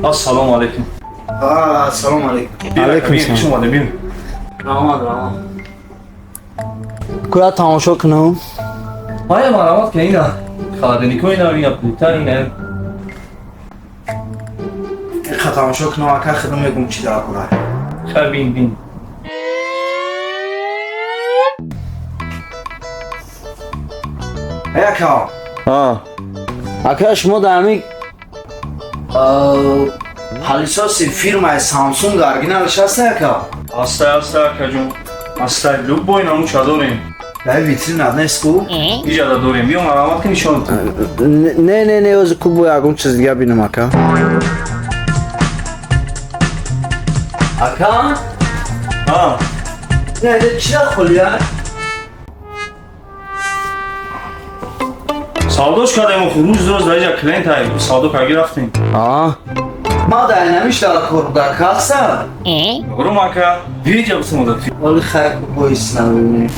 Ассалому алайкум. Ассалому алайкум. Алайкум салом. Хуш омадед, бин. Раҳмат, раҳмат. Куя тамошо кунам? Ая, марҳамат ки, ина холодильник ҳо, ина, ина плита, ина. Иха тамошо кунам, ака, худам мегум чӣ дар кора. Хай, бин, бин. Эй, ака. А. Ака, шумо дар ҳамин пылесос и фирмаи Самсунг оригиналш ҳаста, ака? Ҳастай, ҳастай, акаҷон. Ҳастай, любой намуча дорем. Дар витрина нест ку? Иҷада дорем. Биё, марҳамат ки, нишон. Не, не, не, ози ку бо ягон чиз дига бинам, ака. Ака? А. Не, не, чира холия? Савдош кардем, оху рӯз рӯз дар иҷа клиент ҳай, савдо карги рафтем. А. Ма дар намиш дар кор дар касса? Рум, ака, биёиҷа бисмода. Оли хай, ку боис набинем.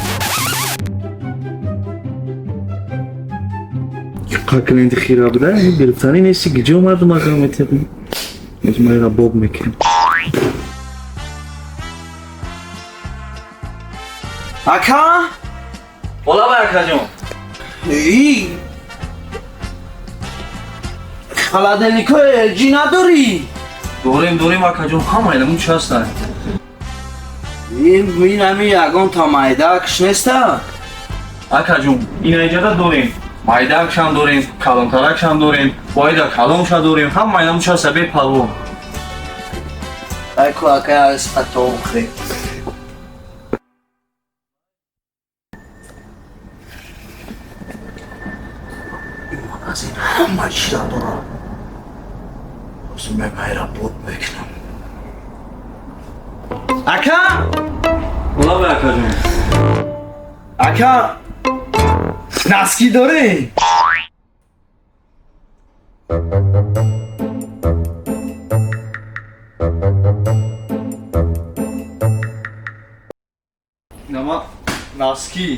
Қа клиенти хира буда, гирифтанӣ нести, гиҷо мардум ака метиҳад. Мо ира боб мекунем. Ака? Ола бай, акаҷон. И холодильник ҳои LG надорӣ? Дорем, дорем, акаҷон, ҳама иламун чи ҳастанд. Ин ҳами ягон та майдакш неста? Акаҷон, ина иҷада дорем. Майдакшам дорем, калонтаракшам дорем, боида калонша дорем, ҳама иламун чи ҳаста, бепарво. Ай ку, ака, асфато хӯрем. Аз ин ҳама чиза дорам. Ҳозир мемайра бод мекунам. Ака? Ола бай, акаҷон. Ака, носки дорӣ? Инама носки.